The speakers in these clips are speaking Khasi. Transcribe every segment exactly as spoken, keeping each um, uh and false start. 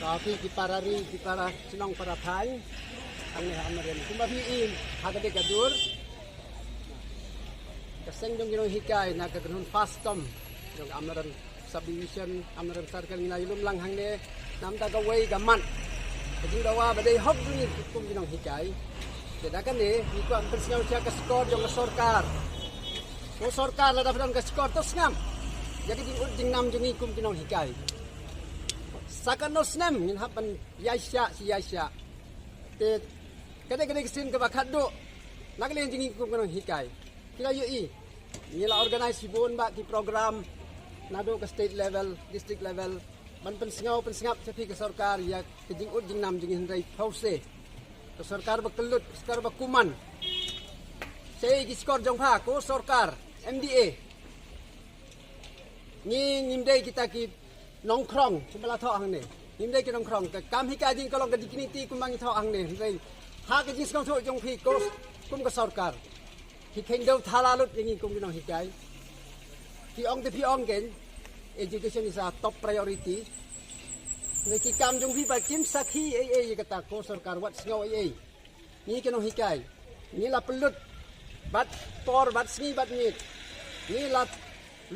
Ka phi ki para ri, ki para chnong para thaiñ. Ang ne ha Amlarem. Kumba phi i ha ka dei ka dur. Ka seng jong ki nonghikai na ka kynhun FASTOM jong ka Amlarem Subdivision, Amlarem Circle ngi la ïalum lang hangne. Namta ka wei ka mat. Ka jingdawa ba dei hok jong ngi kum ki nonghikai. Te da kane ngi kwah pynsngew sha ka skor jong ka sorkar. Ko sorkar lada phi don ka skor to sngap ïa ka jingud jingnam jong ngi kum ki nonghikai. Sa katno snem ngin hap ban ïaishah shi ïaishah. Te ka dei ka dei ka sien kaba khatduh na ka liang jong ngi kum ki nonghikai. Ki la ïohi ngi la organise shibun bah ki program naduh ka state level, district level, ban pynsngew pynsngap sha phi ka sorkar ïa ka jingud jingnam jong ngi, hynrei phi sa ka sorkar ba kyllut, ka sorkar ba kuman. Sa ki skor jong pha ko sorkar MDA. Ngi ngim dei kita ki nongkhrong kumba la thoh hangne. Ngim dei ki nongkhrong, ka kam hikai jong ngi ka long ka dignity kumba ngi thoh hangne. Hynrei ha ka jingsngewthuh jong phi ko kum ka sorkar, phi kheiñ dewthala lut ïa ngi kum ki nonghikai. Phi ong te phi ong kein, education is a top priority. Hynrei ki kam jong phi ba kim sakhi ei ei ïa kata ko sorkar, wat sngew ei ei. Ngi ki nonghikai ngi la pynlut bad por bad sngi bad miet. Ngi la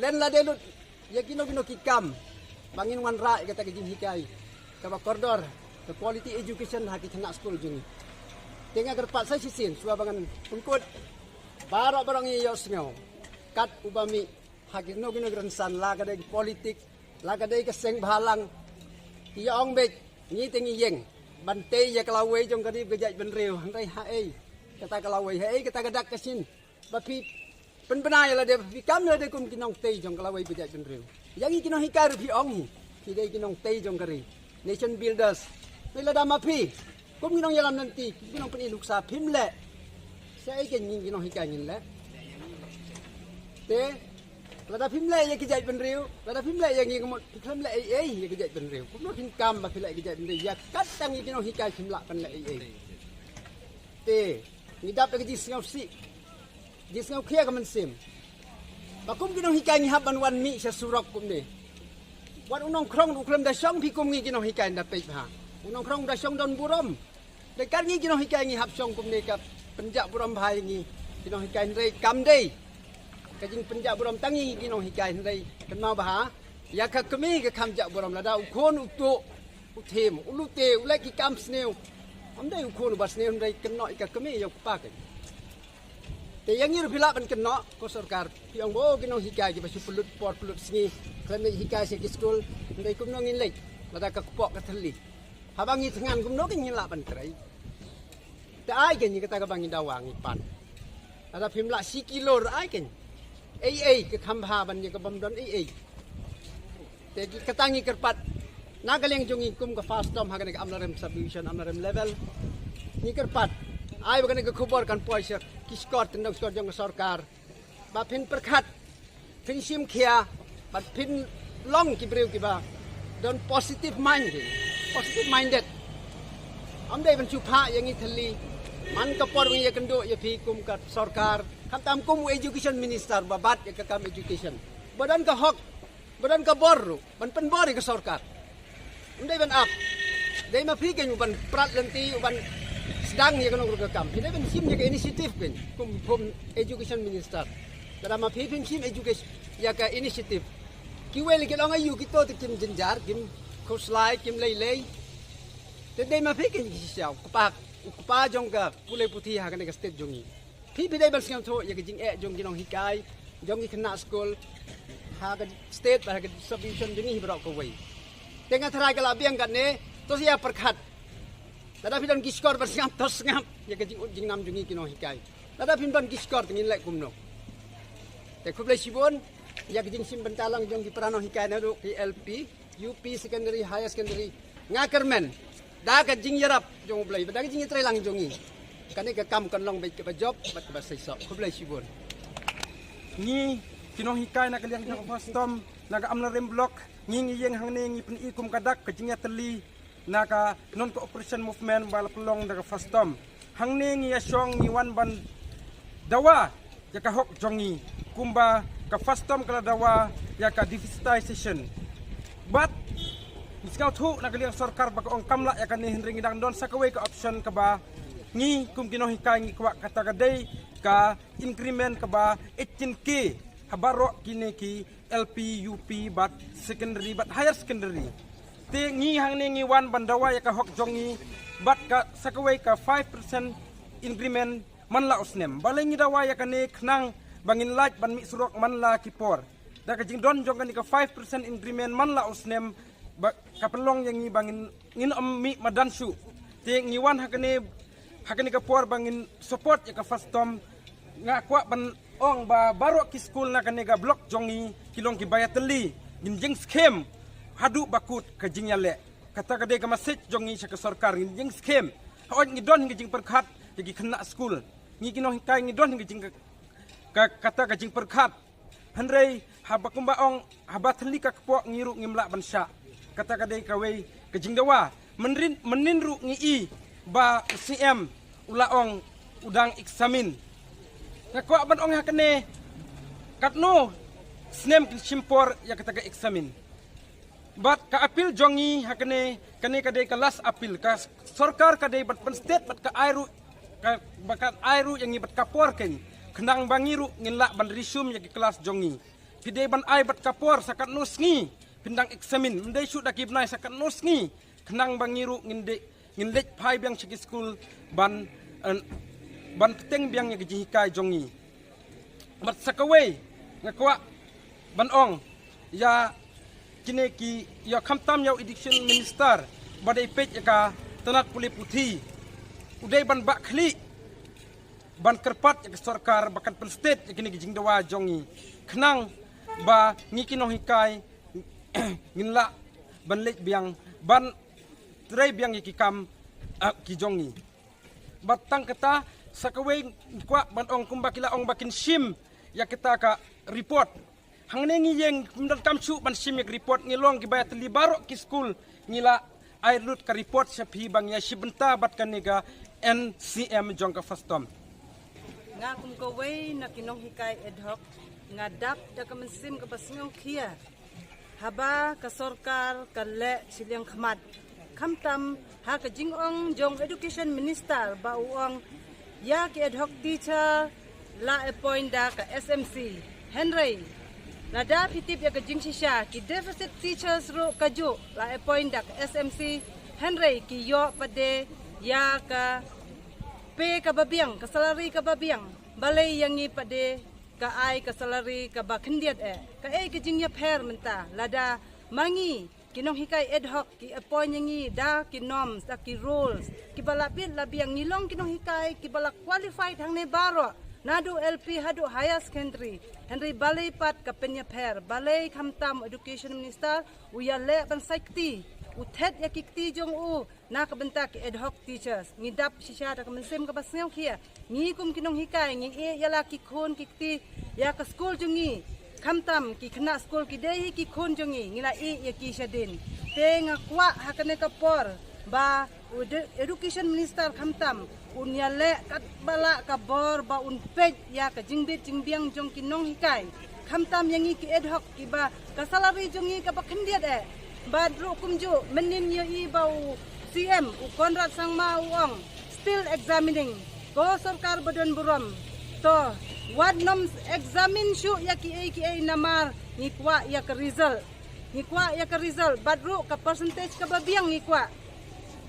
len la dei lut ïa kino kino ki kam ba ngin wanrah ïa kata ka jinghikai kaba kordor, ka quality education ha ki khynnah skul jong ngi. Te nga kyrpad sa shisien shuwa ba ngan pynkut, baroh baroh ngi ïohsngew kat uba mih ha kino kino ki rynsan, la ka dei ka politik, la ka dei ka seng bhalang. Ki ong beit ngi te ngi ïeng ban tei ïa ka lawei jong ka ri bad ka jaitbynriew, hynrei haei kata ka lawei, haei kata ka dak ka shin ba phi pynbna ïa lade, ba phi kam ïa lade kum ki nongtei jong ka lawei bad ka jaitbynriew. Ïa ngi ki nonghikai ruh phi ong hi, phi dei ki nongtei jong ka ri, nation builders. Hynrei lada ma phi kum ki nongïalam lynti, ki nongpyni nuksa phim leh, sa ei kein ngi ki nonghikai ngin leh? Te lada phim leh ïa ki jaitbynriew, lada phim leh ïa ngi, ka mut phi khlem leh ei ei ïa ki jaitbynriew, kumno phin kam ba phi leh ïa ki jaitbynriew ïa kat tang ngi ki nonghikai phim lah ban leh ei ei? Te ngi dap ïa ka jingsngewsih, jingsngewkhia ka mynsiem ba kum ki nonghikai ngi hap ban wan mih sha surok kumne. Wat u nongkhrong u khlem da shong phi kum ngi ki nonghikai, da peit bha, u nongkhrong u da shong don burom. Dei kane ngi ki nonghikai ngi hap shong kumne ka pynjah burom bha ïa ngi ki nonghikai, hynrei kam dei ka jingpynjah burom tang ïa ngi ki nonghikai, hynrei kynmaw bha ïa ka kmie ka kham jah burom. Lada u khun u tuh, u thiem, u lute, u leh ki kam sniew, ym dei u khun uba sniew, hynrei kynnoh ïa ka kmie, ïa u kpa kein. Te ïa ngi ruh phi lah ban kynnoh ko sorkar, phi ong ba ki nonghikai kiba shu pynlut por pynlut sngi khlem leit hikai sha ki skul, hynrei kumno ngin leit lada ka kpoh ka thylli? Haba ngi thngan kumno kein ngin lah ban trei? Te ai kein ïa kata kaba ngi dawa ngi pan. Lada phim lah shi kilo ruh ai kein. Ei ei ka kham bha ban ïa ka bym don ei ei. Te ki kata ngi kyrpad na ka liang jong ngi kum ka FASTOM ha kane ka Amlarem Subdivision, Amlarem level. Ngi kyrpad ai ba kane ka khubor kan poi sha ki skor tyndong skor jong ka sorkar ba phin pyrkhat, phin shim khia bad phin long ki briew kiba don positive mind, positive minded. Ym dei ban shu phah ïa ngi thylli man ka por ba ngi ïakynduh ïa phi kum ka sorkar, khamtam kum u education minister ba bat ïa ka kam education, ba don ka hok, ba don ka bor ruh ban pynbor ïa ka sorkar. Ym dei ban ap. Dei ma phi kein u ban prat lynti, u ban sdang ïa kano kano ka kam. Phi dei ban shim ïa ka initiative kein kum, kum education minister. Lada ma phi phim shim education ïa ka initiative, kiwei la ki long aïu, kito te kim jynjar, kim khuslai, kim lei lei. Te dei ma phi kein ki shisha u kpa, u kpa jong ka pule puthi ha kane ka state jong ngi. Phi phi dei ban sngewthuh ïa ka jingeh jong ki nonghikai, jong ki khynnah skul ha ka state bad ha ka subdivision jong ngi hi baroh kawei. Te nga tharai ka la biang katne, to sa ïa pyrkhat. Lada phi don ki skor ban sngap, to sngap ïa ka jingud jingnam jong ngi ki nonghikai. Lada phim don ki skor te ngin leh kumno? Te khublei shibun ïa ka jingshim bynta lang jong ki para nonghikai naduh ki L P, U P, secondary, higher secondary. Nga kyrmen da ka jingïarap jong U Blei bad da ka jingïatreilang jong ngi, kane ka kam kan long beit kaba jop bad kaba seisoh. Khublei shibun. Ngi ki nonghikai na ka liang jong ka FASTOM na ka Amlarem Block, ngi ngi ïeng hangne ngi pyni kum ka dak ka jingïatylli na ka non-cooperation movement ba la pynlong da ka FASTOM. Hangne ngi ïa shong ngi wan ban dawa ïa ka hok jong ngi kumba ka FASTOM ka la dawa ïa ka deforestation. Bad Ngi sngewthuh na ka liang sorkar ba ka ong kam lah ïa kane, hynrei ngi dang don sa kawei ka option kaba ngi kum ki nonghikai ngi kwah, kata ka dei ka increment kaba eighteen K ha baroh kine ki L P, U P bad secondary bad higher secondary. Te ngi hangne ngi wan ban dawa ïa ka hok jong ngi bad ka sa kawei ka five percent increment man la u snem. Balei ngi dawa ïa kane? Khnang ba ngin lait ban mih surok man la ki por. Da ka jingdon jong kane ka five percent increment man la u snem, ba ka pynlong ïa ngi ba ngin, ngin ym mih madan shuh. Te ngi wan ha kane, ha kane ka por ba ngin support ïa ka FASTOM. Nga kwah ban ong ba baroh ki skul na kane ka block jong ngi ki long kiba ïatylli. Ngin jingskhem haduh ba kut ka jingïaleh. Kata ka dei ka message jong ngi sha ka sorkar, ngin jingskhem. Hooid ngi don hi ka jingpyrkhat ïa ki khynnah skul. Ngi ki nonghikai ngi don hi ka jing, ka, kata ka jingpyrkhat. Hynrei haba kumba ong, haba thylli ka kpoh ngi ruh ngim lah ban shah. Kata ka dei kawei ka jingdawa. Mynrin, mynnin ruh ngi i ba u C M u la ong u dang examine. Nga kwah ban ong ha kane, katno snem kin shim por ïa kata ka examine? Bad ka appeal jong ngi ha kane, kane ka dei ka last appeal. Ka sorkar ka dei ban pynstate bad ka ai ruh, ka, bad ka ai ruh ïa ngi bad ka por keiñ, khnang ba ngi ruh ngin lah ban resume ïa ki klas jong ngi. Phi dei ban ai bad ka por, sa katno sngi phin dang examine? Ym dei shuh da ki bnai, sa katno sngi, khnang ba ngi ruh ngin dei, ngin leit phai biang sha ki skul ban, eh, ban bteng biang ïa ki jinghikai jong ngi. Bad sa kawei nga kwah ban ong ïa kine ki, ïa khamtam ïa u education minister ba dei peit ïa ka tnat pule puthi, u dei ban bah khlieh ban kyrpad ïa ka sorkar ba kan pynstate ïa kine ki jingdawa jong ngi, khnang ba ngi ki nonghikai ngin lah ban leit biang ban trei biang ïa ki kam, ah, ki jong ngi. Bad tang kata, sa kawei kwah ban ong, kumba ki la ong ba kin shim ïa kata ka report. Hangne ngi ïeng, ym donkam shuh ban shim ïa ka report, ngi long kiba ïatylli baroh ki skul, ngi la ai lut ka report sha phi ba ngi ïashim bynta bad kane ka N C M jong ka FASTOM. Nga kum kawei na ki nonghikai ad hoc, nga dap da ka mynsiem kaba sngewkhia haba ka sorkar ka leh shiliang khmat. Khamtam ha ka jingong jong education minister ba u ong ïa ki ad hoc teacher la appoint da ka S M C. Hynrei lada phi tip ïa ka jingshisha, ki deficit teachers ruh kajuh la appoint da ka S M C. Hynrei ki ïoh pat de ïa ka pay kaba biang, ka salary kaba biang. Balei ïa ngi pat de ka ai ka salary kaba khyndiat eh? Kaei ka jingïapher mynta lada ma ngi ki nonghikai ad hoc ki appoint ïa ngi da ki norms, da ki rules kiba la bit la biang? Ngi long ki nonghikai kiba la qualified hangne baroh, naduh L P haduh higher secondary. Hynrei balei pat ka pynïapher? Balei khamtam education minister u ïaleh ban sait kti, u thet ïa ki kti jong u na ka bynta ki ad hoc teachers? Ngi dap shisha da ka mynsiem kaba sngewkhia. Ngi kum ki nonghikai ngi ïeh ïa la ki khun ki kti ïa ka skul jong ngi. Khamtam ki khynnah skul ki dei hi ki khun jong ngi, ngi la ïeh ïa ki shadien. Te nga kwah ha kane ka por ba u de-, education minister khamtam un ïaleh katba lah ka bor ba un peit ïa ka jingbit jingbiang jong ki nonghikai. Khamtam ïa ngi ki ad hoc kiba ka salary jong ngi kaba khyndiat eh. Bad ruh kumjuh mynnin ïohi ba u C M, u Conrad Sangma, u ong still examining. Ko sorkar ba don burom, to wat nym examine shuh ïa kiei kiei namar ngi kwah ïa ka result. Ngi kwah ïa ka result bad ruh ka percentage kaba biang ngi kwah.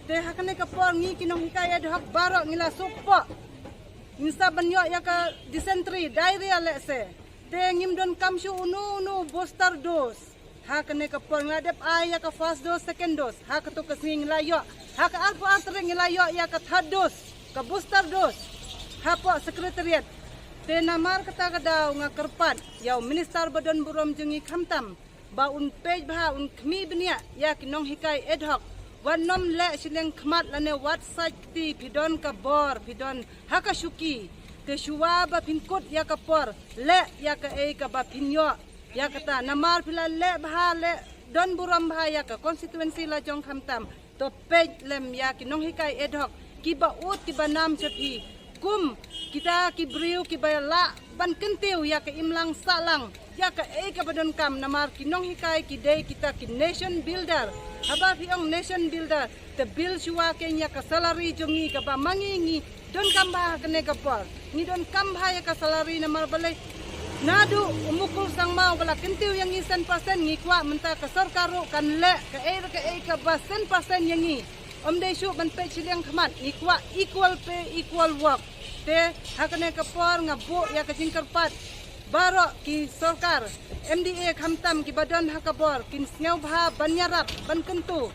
Te ha kane ka por ngi ki nonghikai ad hoc baroh ngi la suk poh. Ngin sa ban ïoh ïa ka dysentery, diarrhea lehse. Te ngim donkam shuh uno uno booster dose. Ha kane ka por ngi la dep ai ïa ka first dose, second dose. Ha kato ka sngi ngi la ïoh. Ha ka arphew ar tarik ngi la ïoh ïa ka third dose, ka booster dose, hapoh secretariat. Te namar kata ka daw nga kyrpad ïa u minister ba don burom jong ngi khamtam ba un peit bha, un khmih bniah ïa ki nonghikai ad hoc. Wat nym leh shiliang khmat lane wat sait kti. Phi don ka bor, phi don ha ka shuki. Te shuwa ba phin kut ïa ka por, leh ïa kaei kaba phin ïoh ïa kata. Namar phi la leh bha, leh don burom bha ïa ka constituency la jong khamtam. To peit lem ïa ki nonghikai ad hoc kiba ud kiba nam sha phi, kum kita ki briew kiba lah ban kyntiew ïa ka imlang sahlang ïa kaei kaba donkam, namar ki nonghikai ki dei kita ki nation builder. Haba phi ong nation builder, te build shuwa kein ïa ka salary jong ngi kaba ma ngi ngi donkam bha ha kane ka por. Ngi donkam bha ïa ka salary namar balei? Naduh u Mukul Sangma u ba la kyntiew ïa ngi san percent, ngi kwah mynta ka sorkar ruh kan leh kaei re kaei kaba san percent ïa ngi. Ym dei shuh ban peit shiliang khmat, ngi kwah equal pay, equal work. Te ha kane ka por nga buh ïa ka jingkyrpad baroh ki sorkar, M D A khamtam kiba don ha ka bor, kin sngewbha ban ïarap, ban kyntu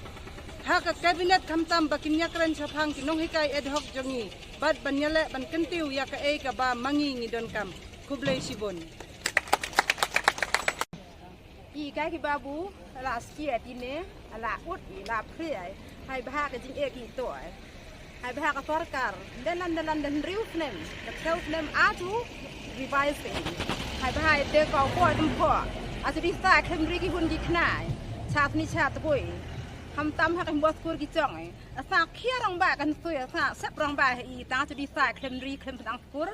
ha ka cabinet khamtam ba kin ïakren shaphang ki nonghikai ad hoc jong ngi bad ban ïaleh ban kyntiew ïa kaei kaba ma ngi ngi donkam. Khublei shibun. I kai ki babu la skia tine, la ut i la phri ai. Hai bha ka jingeh ki to ai. Hai bha ka sorkar, dalan dalan da hynriew snem, da phew snem atu revise ka i. Hai bha i te ka u poi tum pho. Atu di sa khlem ri ki hun ki khnai. Chat ni chat boi. Khamtam ha ka himbos kur ki chong ai. Asa khia rong ba kan sui, asa sep rong ba i tang atu di sa khlem ri khlem pdang kur.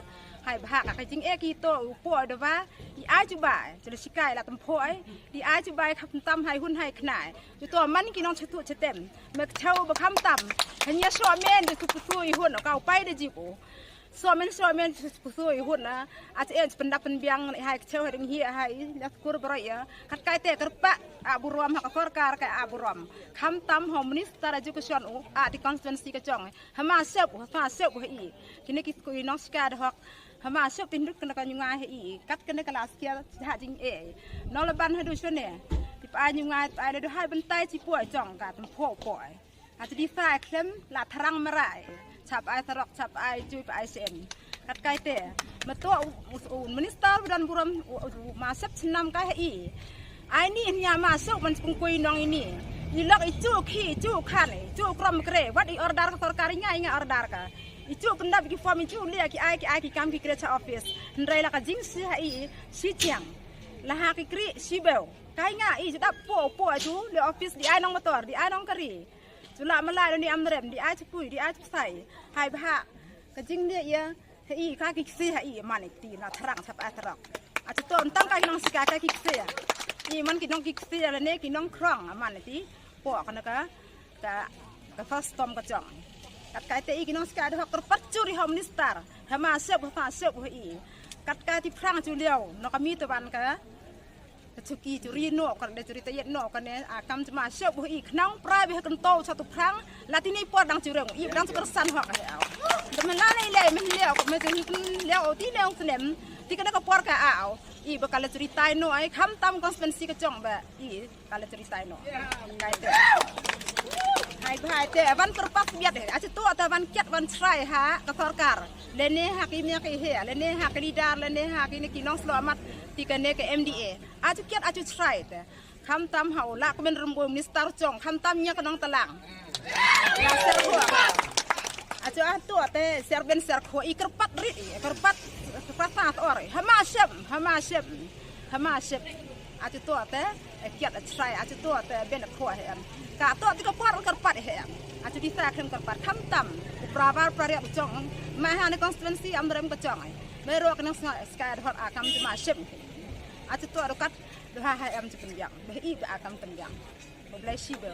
Hai bha ka jingeh ki to u poi da ba i ai chu ba. Chu le shikai la tum pho ai. I ai chu ba i khamtam hai hun hai khnai. Chu to man ki nong chatu chatem. Me kchau ba khamtam. Hanya so men de su kusui hun ka u pai de jibu. So men so men su kusui hun na. Ach en chu pyndap pynbiang ni hai kchau hai ding hi hai. Nya kur bro ya. Kat kai te kyrpad a burom ha ka sorkar ka a burom. Khamtam ho minister education u a di constituency ka chong. Hama sep u, ha sep u ha i. Kine ki skul i nong sika da hok. Hama sep tin duk kane ka nyunga ha i. Kat kane ka la skia ha jingeh. Nong la ban ha du shone. Ti pa nyunga, ti pa le du hai bentai ti poi chong ka tum pho poi. Atu di sa khlem la tharang marai. Chap ai sarok, chap ai chui pa ai sen. Kat kai te. Ma to u, u, u minister u dan burom u, u, u ma sep snam ka ha i. Ai ni nya ma sep man spung kui nong ini. I lok i chu khi, i chu khan, i chu krom kre. Wat i order ka sorkar i nga, i nga order ka. I chu pyndap ki form i chu le ki ai, ki ai ki kam ki kre cha office. Hynrei la ka jing si ha i, si chiang. La ha ki kri, si beu. Kai nga i chu dap po, po chu le office di ai nong motor, di ai nong kari. Chu la ma la ni am rem, di ai chu pui, di ai chu sai. Hai bha. Ka jing le ya. Ha i ka ki kse ha i man i ti na tharang sap a tharang. A chu to tang ka ki nong sika ka ki kse ya. I man ki nong ki kse ya le ne ki nong krong a man i ti. Po ka na ka, ka, ka first storm ka chong. Kat kai te i ki nong sika da hok kyrpad churi ha minister. Hama sep, ha sep ha i. Kat kai ti phrang chu liao, no ka mi to ban ka. Ka chuki churi no, ka de churi tayet no, ka ne, a kam chuma sep ha i, khnang prai be ha kan to cha tu phrang, la ti ni por dang chureng, i dang chu kyrsan hok ha au. Da me la nei le, me le, ko me chu ni kun le, o ti le ong snem, ti ka na ka por ka au. I ba ka le churi tai no, ai khamtam constituency ka chong ba, i ka le churi tai no. Kai te. Hai bhai te, van kyrpad biat he, a chu to ta van kiat van chrai ha, ka sorkar. Le ne ha ki me ki he, le ne ha ki leader, le ne ha ki ne ki nong slo amat, ti ka ne ka M D A. A chu kiat a chu chrai te. Khamtam ha u la kmen rum bo minister chong, khamtam nya ka nong talang. La ser ho. A chu a to te ser ben ser kho i kyrpad rit i, kyrpad kyrpad sa or. Hama sep, hama sep. Hama sep. A chu to te kiat a chrai, a chu to te ben kho he em. Ka to ti ka por kyrpad he em. A chu di sa khlem kyrpad khamtam. U prabar praria chong. Ma ha ne constituency am rem ka chong. Me ro ka nang skai dot a kam chu ma sep. A chu to kat Duha hai am chu pynbiang. Ba i ba kam pynbiang. Ba blai shi ba.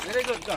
Very good, go.